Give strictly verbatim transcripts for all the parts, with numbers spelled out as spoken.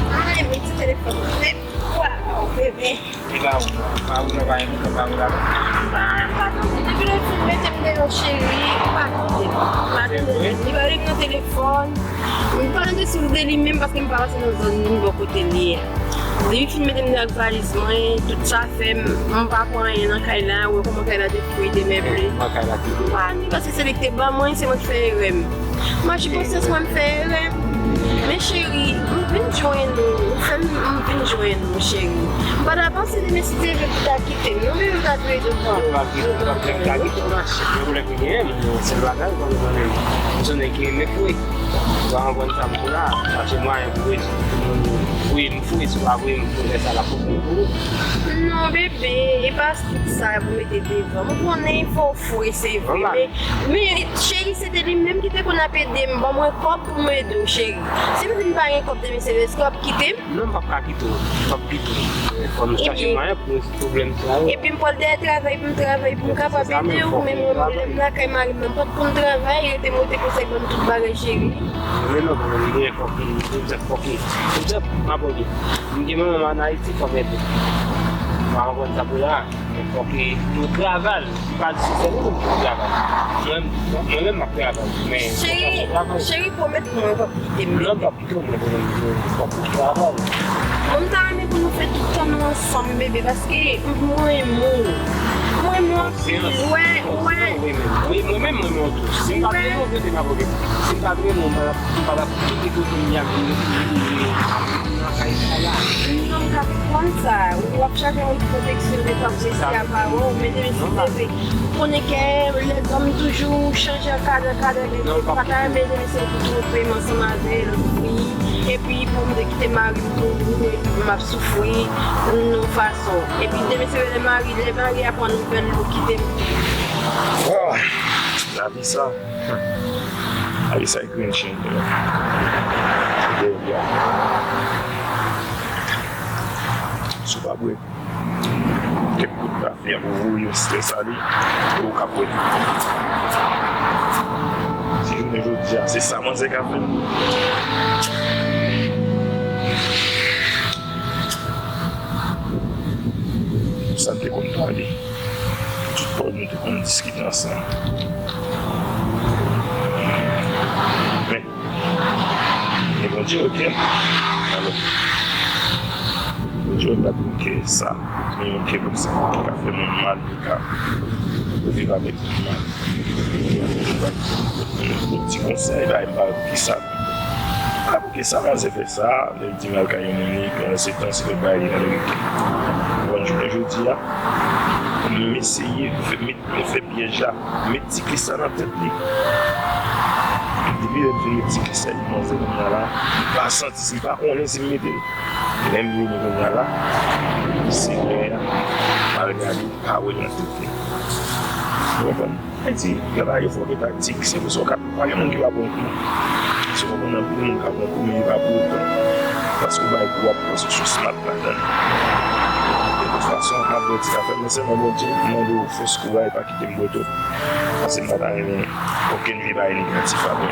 Ay, mwen ti telefòn. Waw, bebe. E pa ou, pa ou, pa ou, pa ou la. Pa, pa tande, depi lè l fin mete m deyò, cheri, pa tande. Pa tande. Li pa ret nan telefòn. M pa tande sou de li menm paske m pa pase nan zòn li bò kote li ye a. Depi fin mete m deyò ak valiz mwen, tout sa fè m, m pa pran anyen nan kay la, ou wè kòman kay la te fouye, te meble. Kòman kay la te fouye? Pa ni paske se li ki te ban mwen, se mwen ki fè erè m. Mache konsyans mwen, m fè erè m. Men cheri, m vin jwenn ou, ou fè m, m vin jwenn ou, cheri. M pa ta panse demen si Dye vle pou ta kite m non, men m ta tou de devan. Ou pa kite, ou pa kite, ou pa kite. Mache, men koulè ki genyen, mwen, se bagay, ou pa konnen. M se nèg ki renmen fouye. Ou pa konprann sa m di la, chache mwayen pou redi, pou fouye m fouye, si w pa fouye m fouye, sa la pou pou ou. Non, bebe, e pa tout sa pou mete devan. M konnen fò w fouye, se vre, men, men cheri, se te li menm ki te konn ap ede m, ban mwen kòb pou m ede w, cheri. Si m di m pa gen kòb, demen se rès kòb, kite m. Non, m p ap ka kite w, m p ap kite w. Fò m chache mwayen pou pwoblèm sa yo. Epi m pral dèyè travay pou m travay pou m kapab ede w, men mwen menm lè m lakay mari m nan, m pa t konn travay, rete m rete konsa, ban m tout bagay, cheri. Men non, men li gen fòk li, li gen fòk li, li gen, m ap di, m gen manman m ann Ayiti, fòk ede. M pa konprann sa pou la, men fòk li, nou travay, li pa di se sèl mwen ki travay. Mwen, mwen menm m ap travay, men fòk mwen travay. Cheri, cheri, pwomèt mwen w p ap kite m. Non, m p ap Bon, m ta renmen pou nou fè tout tan nou ansanm, bebe, paske m renmen w. M renmen w anpil, wè, wè. Wi, mwen menm, mwen renmen w tou. Si m pa t renmen w, se te pa pwoblèm. Si m pa t renmen w, m pa t ap, m pa t ap kite kote m ye a pou m retounen nan kay sa la. Non, m ka konprann sa. W ap chache yon pwoteksyon de pa apresye a pawòl, men demen si Dye vle. Konnen ke lèzòm toujou chanje an kadè, kadè, men m pa ta renmen demen se pou twonpe m ansanm avè lòt fi. Epi pou m te kite mari m pou ou, epi m ap soufri yon fason. Epi demen se lè mari, lè mari a pran nouvèl ou kite m. Ah, lavi sa. Lavi sa e grenn chen. Deja. Si w pa bwè Kèk kout kafe a pou voye strès ale, e ou ka pwèt. Si jounen jodi a, se sa manzè ka fè m. Sa n te konn pale. Tout pawòl nou te konn diskite ansanm. Men, Men Bondye, oke. Alò, Bondye, ou pa di ke sa, men yon kè konsa, ki ka fè moun mal, ki ka viv avèk moun mal. Yon ti konsèy, ba, m pa ki sa. A, pou ki sa, manzè fè sa, lè l di m al kay yon moun, li pran se tan, se lòt bagay, li al rete. Bon, jounen jodi a, m eseye fè, met, fè pyèj la. Met ti kis sa nan tèt li. Depi lè m fin met ti kis sa, li manzè kounye a la. Li pa santi, li pa konnen si m mete l. Lè m vini kounye a la, se lè a, m al gade, m pa wè l nan tèt li. Ou konprann? Sa vle di, travay yo fò gen taktik, se pou sa w ka Pa gen moun ki pa bon kou. Si w konprann, anpil moun ka bon kou, men li pa pou otan. Paske w bay kou, w ap panse sou smart ladan l. De tout fason, m ap di w ti afè, men sèlman Bondye, m mande w fòs, kouraj, pa kite m bwè twòp. Paske m pa ta renmen okenn vye bagay negatif avè w. M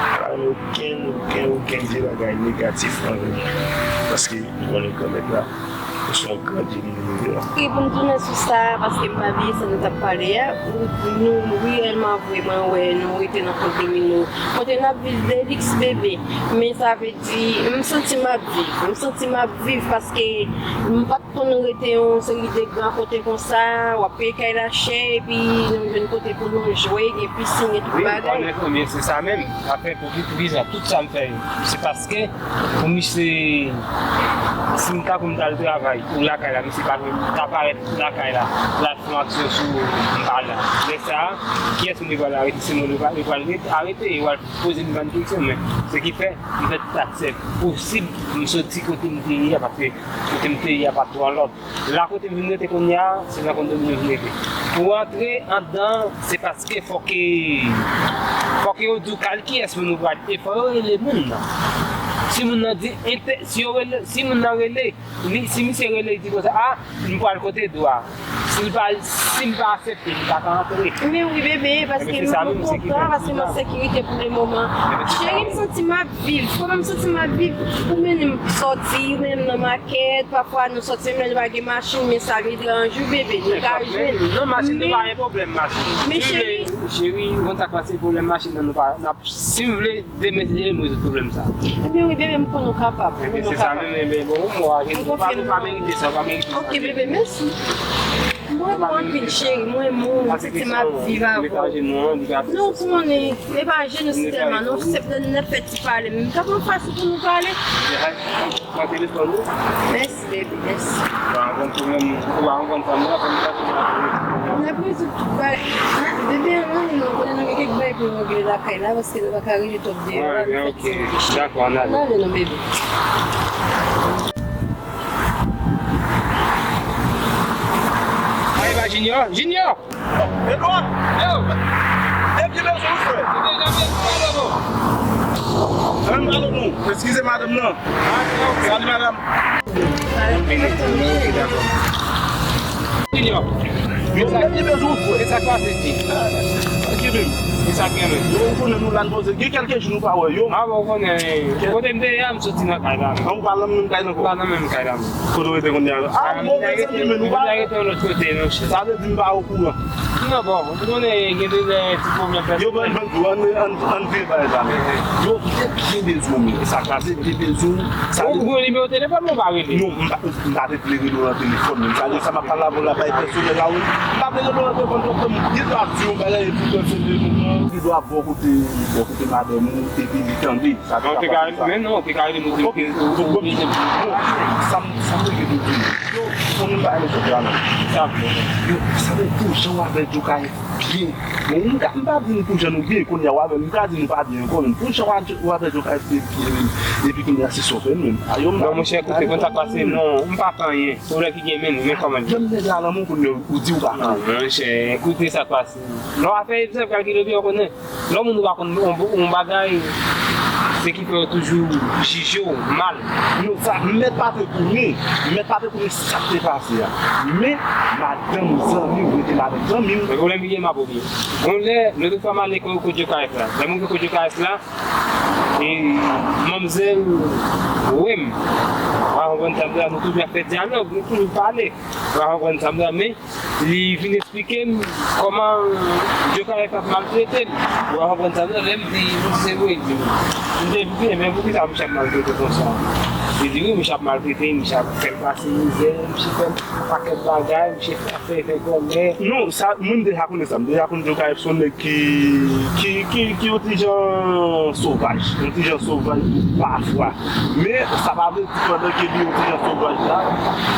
pa ta renmen okenn, okenn, okenn vye bagay negatif anvè mwen. Paske m konnen Granmèt la, ou se yon gran Dye ki vin rive la. Wi, pou m tounen sou sa, paske m pa bliye sa nou t ap pale a, ou, nou, reyèlman vre, mwen wè nou rete nan kondomino. Kote n ap viv de liks, bebe. Men sa vle di, m santi m ap viv. M santi m ap viv paske m pa t konn rete yon seri de gran kote konsa, w ap peye kay la chè, epi nou jwenn kote pou nou jwe, gen pisin, gen tout bagay. Wi, m konnen, men se sa menm. Afè pou ki priz la, tout sa m fè yo. Se paske pou misye, si m ta pou m t al travay, ou lakay la, misye pa ta parèt lakay la, l al fè yon aksyon sou ou, m pa la. Lè sa a, kiyès moun yo pral arete? Se moun yo pral, yo pral ret-, arete, yo pral poze m bann kesyon, men se ki fè, m fè tout aksè posib, m soti kote m te ye a, paske kote m te ye a pa twò lòd. La kote m vin rete kounye a, se nan kondomino m vin rete. Pou antre anndan, se paske fòk, fòk yo di w kal kiyès moun ou pral, e fò yo rele moun nan. Si moun nan di, entè-, si yo rele, si moun nan rele, li, si misye rele, li di konsa, a, m pral kote dwa. Si l pa, si m pa aksepte, li pa ka antre. Men wi, bebe, paske m kontan, paske m an sekirite pou le moman. Cheri, m santi m ap viv. Kòman m santi m ap viv? Ou mennen m sòti, ou mennen m nan makèt. Pafwa, nou sòti, menm lè nou pa gen machin, men sa vin deranj ou, bebe. Nou ka jwenn. Non, machin nan pa gen pwoblèm, machin. Men cheri, cheri, ou konn sa k pase, pwoblèm machin nan, nou pa, n ap, si w vle, demen, si Dye vle, m rezoud pwoblèm sa. Ebyen, wi, bebe, m konnen w kapab. Ebyen, se sa menm, ebyen, bon, mwen, ou pa, ou pa merite sa, ou pa merite sa. Ok, bebe, mèsi. Mwen bon anpil, cheri, mwen moun, m santi m ap viv avè w. Non, ou konnen, e pa je nou si tèlman, non, se pran nèt fè ti pale, men m t ap an fas pou nou pale. Pran telefòn ou? Mèsi, bebe, mèsi. Ou pa konn pwoblèm, ou pa konn sa m la, fò m pase nan telefòn. N ap rezoud tout bagay. Bebe, ann ale non, konnen nou gen kèk bagay pou nou regle lakay la, paske nou pa ka rete twòp deyò la, nou fè ti. Dakò, ann ale. Ann ale non, bebe. Ay, ba Junior. Junior! Edouard! Yo! E ki bezwen ou, frè? Eskize madanm nan. Salut, madame. Junior. Yo, e ki bezwen ou, frè? E sa k pase, Junior? Tranquille. E sa k gen menm? Yo, ou konnen nou la, n poze. Gen kèlke jou nou pa wè yo. A bon, ou konnen. Kote m te ye a, m soti nan kay la. An, ou pa nan menm kay la ankò? Pa nan menm kay la. Kote w rete kounye a? A, move zanmi, men nou pa. M rete yon lòt kote, non, chè. Sa vle di m pa okouran. Non, bon, ou konnen gen de lè ti pwoblèm pèsonèl. Yo ban, ban, ann, ann, ann vire bagay sa. Yo, ki te byen bezwen w, men. Sa k pase, te byen bezwen w. Ou gen nimewo telefòn mwen, ou pa rele? Non, m pa, m pa te vle rele w nan telefòn, men. Sa vle di sa m ap pale avè w la, bagay pèsonèl la, wi. M pa vle rele w nan telefòn, paske m gen dwa di yon bagay, epi pèsonèl, non. Li dwa bò kote, bò kote madanm ou, epi li tande. Sa te ka pase sa. Men non, ou te ka rele m, ou te. Ok, bon, sa m, sa m te gen pou di. Yo, fò nou pa ale sou plan nan. Sa, yo, sa vle di pou jan w avè Djokay byen. Bon, m ka, m pa di n pou jan nou byen, kounye a w avè m, m ka di nou pa byen ankò, men pou jan w avè Djokay te byen, epi kounye a se sa w fè menm. A, yo, m pa. Non, monchè, koute, konn sa k pase, non, m pa fè anyen. Pwoblèm ki gen, men, men kòman. Menm nèg la, lanmou, kounye a, ou di w pa fè anyen. Non, monchè, koute sa k pase. Lè w ap fè egzanp, kalkile byen, w konnen. Lè yon moun ou pa konn yon, yon bagay, se ki fè yo toujou jije w mal. Non, sa, m mèt pa te konnen, m mèt pa te konnen sa k te pase a. Men, madanm zanmi w rete madanm zanmi w. Men pwoblèm ki gen, m ap oubli. Yon lè, lòt fwa m ale kote Djokayès la. Lè m rive kote Djokayès la, e manmzèl wè m. Ou pa konprann sa m di la, nou toujou ap fè dyalòg, nou toujou pale. Ou pa konprann sa m di la, men Li vin eksplike m kòman Djokayès ap maltrete l. Ou pa konprann sa m di la, lè m di, m di se vre, li di m. M di, ebyen, men poukisa misye ap maltrete w konsa? Li di, wi, misye ap maltrete m, misye ap fè l pase mizè, misye fè m yon pakèt bagay, misye fè, fè, fè kòlè. Non, sa, mwen m deja konnen sa, m deja konn Djokayès se yon nèg ki, ki, ki, ki yon ti jan sovaj, yon ti jan sovaj pafwa. Men, sa pa vle di pandan ke li yon ti jan sovaj la.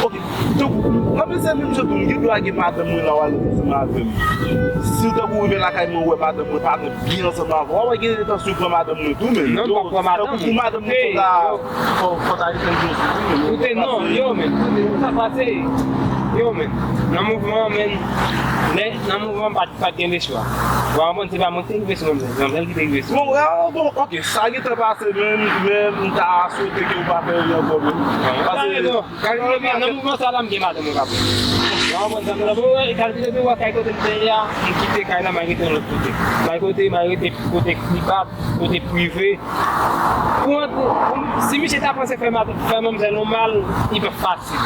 Ok, Donk, anpil se menm jan tou, m gen dwa gen madanm mwen la, w al ansanm avè m. Si w tankou w rive lakay mwen, w wè madanm mwen pa byen ansanm avè w, w ap gen entansyon pran madanm mwen tou, men. Non, m p ap pran madanm. Tankou pou madanm mwen fò ta, fò, fò ta etenn jòs li tou, men. Koute, non, yo, men, koute, sa pase. Yo, men, nan mouvman an, men, lè, nan mouvman an, pa t, pa t gen lechwa. Ou konprann, se pa mwen ki te rive sou manmzèl, se manmzèl ki te rive sou mwen. Bon, ah, bon, ok, sa gentan pase, men, men m ta swete ke w pa fè li ankò, men. Paske, kalkile byen, nan mouvman sa la, m gen madanm mwen k ap. Ou konprann sa m di la? Bon, kalkile byen, w wè kay kote m te ye a, m kite kay la, m al rete yon lòt kote. M al kote, m al rete kote ki pa, kote prive. Pou, pou, si misye ta panse fè, fè manmzèl yon mal, li p ap fasil.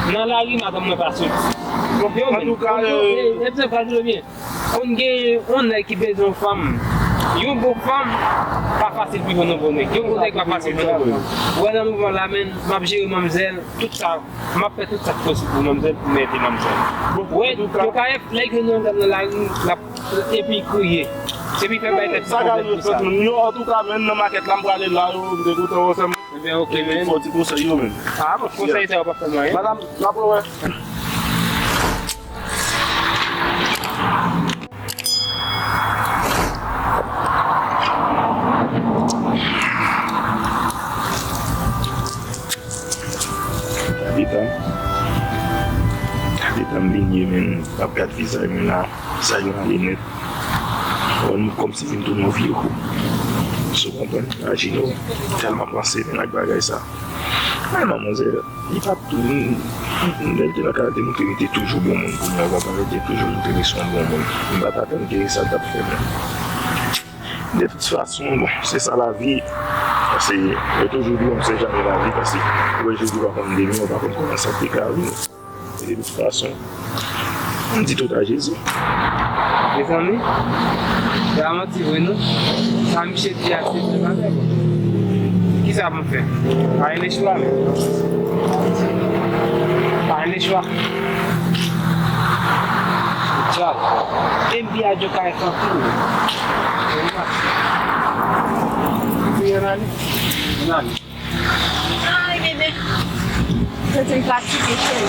Nan lari, madanm mwen pa soti. Yo, men, antouka, yo, yo, yo, yo, yo, yo, yo, yo, konn gen yon nèg ki bezwen yon fanm. Yon bon fanm, pa fasil pou jwenn yon bon nèg. Yon bon nèg pa fasil pou jwenn yon bon fanm. Ou wè nan mouvman la, men, m ap jere manmzèl, tout sa, m ap fè tout sa k posib pou manmzèl, pou m ede manmzèl. Bon, wè, antouka, yo ka lè l jwenn yon nèg nan lari, l ap, epi kriye. Se pi fè bay tèt sa ka rive pou sa. Yo, antouka, men, nan makèt la, m prale la, yo, m te kontan wè sa, m. Ebyen, ok, men. Fò ti konsèy yo, men. Ah, bon, konsèy sa yo p ap fè m anyen. Madanm, n ap wè. Gade tan. Gade tan m vin ye, men, m ap gad vizaj mwen la. Sa yo ale nèt. Kòm, kòmsi vin tounen yon vye kou. Si w konprann, imajine w. Tèlman panse, men, ak bagay sa. Men manmzèl, li pa t tou, lè l te nan karate, li te montre li te toujou bon moun. Kounye a, papa, li te toujou montre li se yon bon moun. M pa t atann ke se sa l t ap fè, non. De tout fason, bon, se sa lavi. Paske yo toujou di, on sait jamais la vie, paske ou wè jodi pa konn demen, ou pa konn kòman sa te ka vini. E de tout fason, m di tout a Jezi. Mezanmi, se pa manti vre non. Sa misye di a se vrè bagay. Kisa pou m fè? Pa gen lechwa, men. Pa gen lechwa. Djab. M P a djokay anpil. Epi, yon ane. Yon ane. Ay, bebe. Santi m fatige, cheri.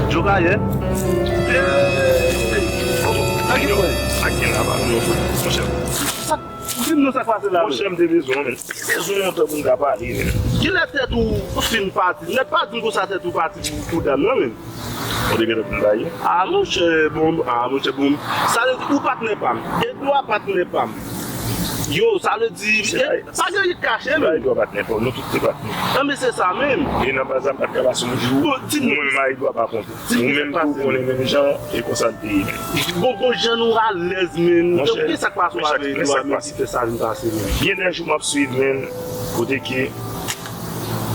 Jokayè. Sa gen la, pa nou, monchè. Di m non sa k pase la, monchè, m te bezwen w, men. M te bezwen w lontan pou n ta pale, men. Kilè tèt ou fin pati? Nèt pa di m konsa tèt ou pati pou, pou dam nan, men. Ou te gentan fin baye? Ah, monchè, bon, ah, monchè, bon. Sa vle di ou patnè pa m. Edwa patnè pa m. Yo, sa vle di, e, pa gen anyen k kache, men. Edwa patnè pa w, nou tout se patnè. Enben, se sa menm. E nan baz la, m pa t ka pase yon jou, ou menm a Edwa pa konte. Ou menm tou konnen menm jan, e konsa l te ye menm. Bon, bon, jan nou alèz, men. Monchè, men sa k pase w avè Edwa, men ki fè sa vin pase, men. Gen de jou m ap swiv, men, kote ke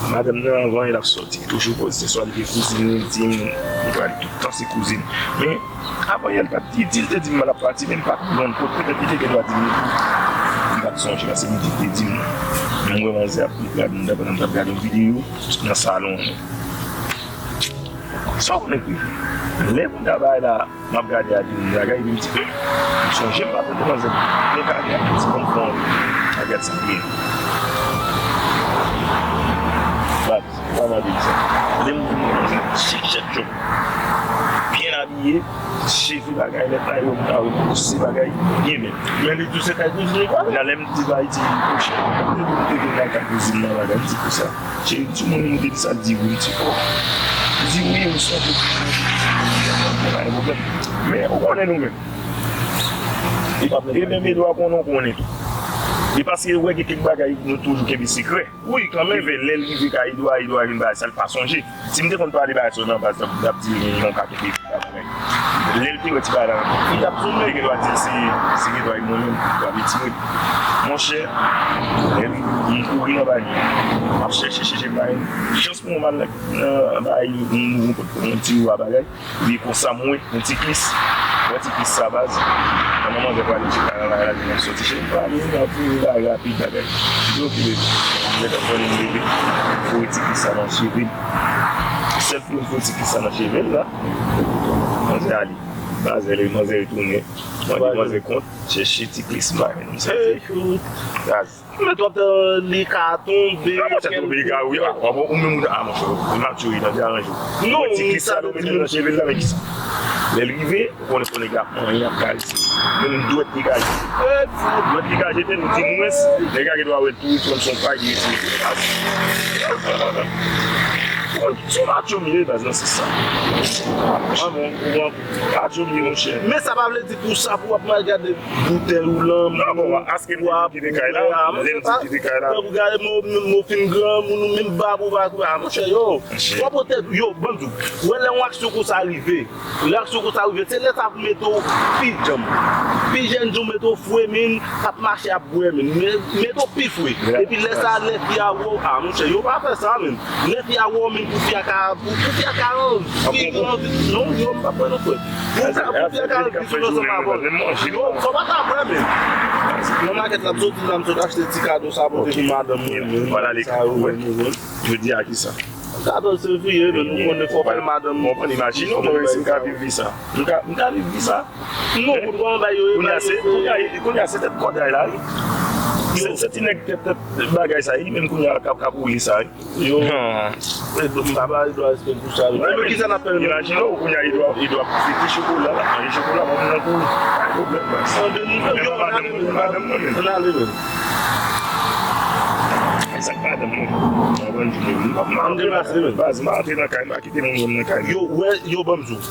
madanm nan, anvan l ap sòti, li toujou poze, swa li gen kouzin li, li di m, li pral toutan se kouzin. Men, avan yè, li pa t, li di, li te di m l ap pati, men li pa t konn kote, petèt li te gen dwa di m li tou. M pa t sonje, paske m di, li te di m. Men m wè manzè ap gade m, pandan m t ap gade yon videyo nan salon an. Sa w konnen ki lè moun ta bay la, m ap gade a di m bagay, epi m di, "Hmm, m sonje m pa tande manzè nan kare a, ti konn fon kagèt sa byen." Bat, pa mande m sa. Lè m di manzè, chik chèk chòk, byen abiye, cheve bagay, lè ta yo, m ta yo, se bagay, byen bèl. Men li tou se kay kouzin li pral. Nan lè m di ba Ayiti, monchè, m te vin nan kay kouzin nan bagay, m di konsa. Cheri, ti moun, m te di sa, l di wi, m di, oh. Li di wi, m sonje. Pa gen pwoblèm. Men, ou konnen nou menm. E menm Edwa konnen, ou konnen tou. E paske ou wè gen kèk bagay nou toujou kenbe sekrè. Wi, kanmenm. Ki fè lè l rive kay Edwa, Edwa vin bay sa l pa sonje. Si m te konn pale bagay sa yo nan baz la, m t ap di l yon ka kenbe bagay. Lè l te wè ti bagay la, li t ap zoumen. Li gen dwa di l se, se gen dwa mwen menm, dwa viktim wi. Monchè, lè m kouri nan bagay, m ap chèche, chèche bagay. Chans pou mwen, m al nan, nan bagay, yon, yon, yon ti wa bagay. Epi konsa, m wè yon ti klis. Wè ti klis sa, baz. Nan manzè pral di, la, la, la, la, soti chèche bagay, m ap vin bagay rapid, bagay. Yo, ki bebe. Mwen t ap fè l bebe. Foure ti klis sa nan cheve l. Sèl pou l foure ti klis sa nan cheve l la. Manzè ale. Manzè, manzè retounen. Mande manzè kont, chèche ti klis bay. Gaz. Men twòp tan li ka tonbe. Nan monchè tonbe li ka wi. Ou menm ou a monchè. Ou maturi nan deranje w. Non, ti klis sa nou mete nan cheve l la, men kisa? Lè l rive, ou konnen fò nèg la manyen ap karese. Men dwèt li ka jete. Dwèt li ka jete, nou di mwens, nèg la gen dwa wè l tou, li pran son pay, li retire. Ou konn, se yon maturi li ye baz nan se sa. Ah bon, ou konprann? Maturi monchè. Men sa pa vle di pou sa pou w ap mal gade boutèy ou lan. Non, bon, aske m te kite kay la, lè m te kite kay la. Tankou gade mwen, mwen fin granmoun, ou menm bab ou pa koupe. Ah, monchè, yo, fò pwote, yo, ban m di w, wè lè yon aksyon konsa rive, lè aksyon konsa rive, se lè sa pou mete w pi djanm. Pi jèn di w mete w fwe min, ap mache ap bwè min. Mete w pi fwe. Epi lè sa, lè fi a wè w, ah, monchè, yo pa fè sa, men. Lè fi a wè w, men pou fi a ka, pou, pou fi a ka anvi, anvi, non, yo pa pran non, frè. Pou fi a, pou fi a ka anvi sou ansanm avè w. Yo, fò pa ta pran, men. Nan makèt la, m sot, m sot achte ti kado sa pote pou madanm mwen, men. Sa yo, men, men. Jodi a ki sa? Katòz fevriye, men nou konnen fò fè l madanm. Mwen konn imajine w, mwen resi m ka viv vi sa. M ka, m ka viv vi sa. Non, kout gwa anba yo, yo ba yo. Kounye a se tèt kòday la, wi. Se, se ti nèg tèt, tèt bagay sa, li menm kounye a k ap, k ap woule sa, wi. Yo. M pa ba Edwa respè pou sa, wi. Men kisa n ap fè menm? Imajine w, kounye a Edwa, Edwa fete chokola, l ap manje chokola, mwen nan kouri. Pa gen pwoblèm, baz. Ann ale menm. Ann ale menm. E sa k madanm mwen. Mwen konn di nou. M ap deplase menm. Baz, m antre nan kay, m pa kite moun nan kay. Yo, wè, yo, ban m di w.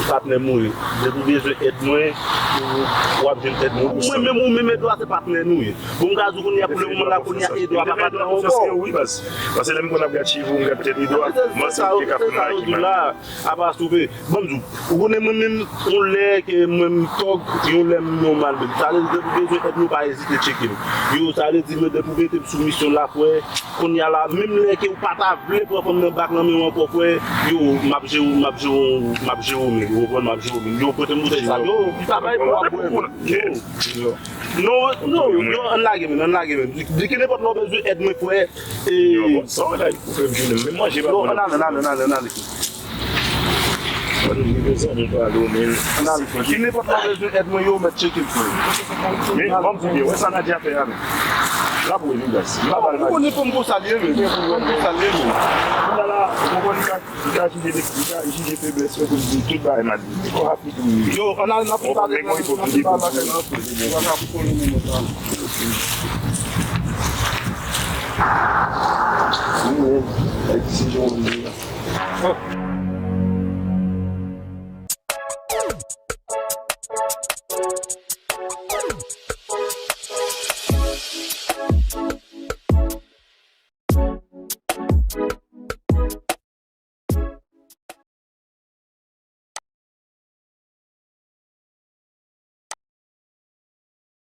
Patnè m ou ye. Depi w bezwen èd mwen, w ap jwenn èd mwen. Ou menm, ou menm Edwa se patnè nou ye. Bon, m ka di w kounye a, pou le moman la, kounye a, Edwa pa patnè ankò. Wi, baz. Paske lè m konn ap gad cheve w, m gad tèt Edwa, m panse m te ka fè m la. Apa soupe, ban m di w, ou konnen mwen menm, yon lè ke mwen m tòg, yon lè m nòmal menm. Sa vle di, depi w bezwen èd mwen, pa ezite tcheke m. Yo, sa vle di, mwen, depi w mete m sou misyon la, frè, kounye a la, menm lè ke w pa ta vle pran fanm nan bak nan men w ankò, frè, yo, m ap jere w, m ap jere w, m ap jere w menm, ou konprann, m ap jere w menm. Yo, pote m boutèy sa, yo, m pa bay pou w ap bwè menm. Yo. Non, non, yo, ann lage menm, ann lage menm. Di, di ki nenpòt lè w bezwen èd mwen, frè, e. Yo, bon, sa w la, ou fè m jounen, menm manje pa bon. Non, ann ale, ann ale, ann ale, ann ale. Mwen, m bezwen nou pale, men. Ki nenpòt lè w bezwen èd mwen, yo, mèt tcheke m, frè. Men, ban m di byen, wè sa Nadia fè a, men. L ap wè nou, guys. L ap al. Ou konnen fanm konsa l ye, men. Fanm konsa l ye, men. Kounye a la, ou konprann, li ka, li ka jije de, li ka jije feblès yo pou l di tout bagay mal. Li twò rapid, wi. Yo, ann al, n ap pale, n ap pale bagay nan. Wi, men, èk si jan w ye.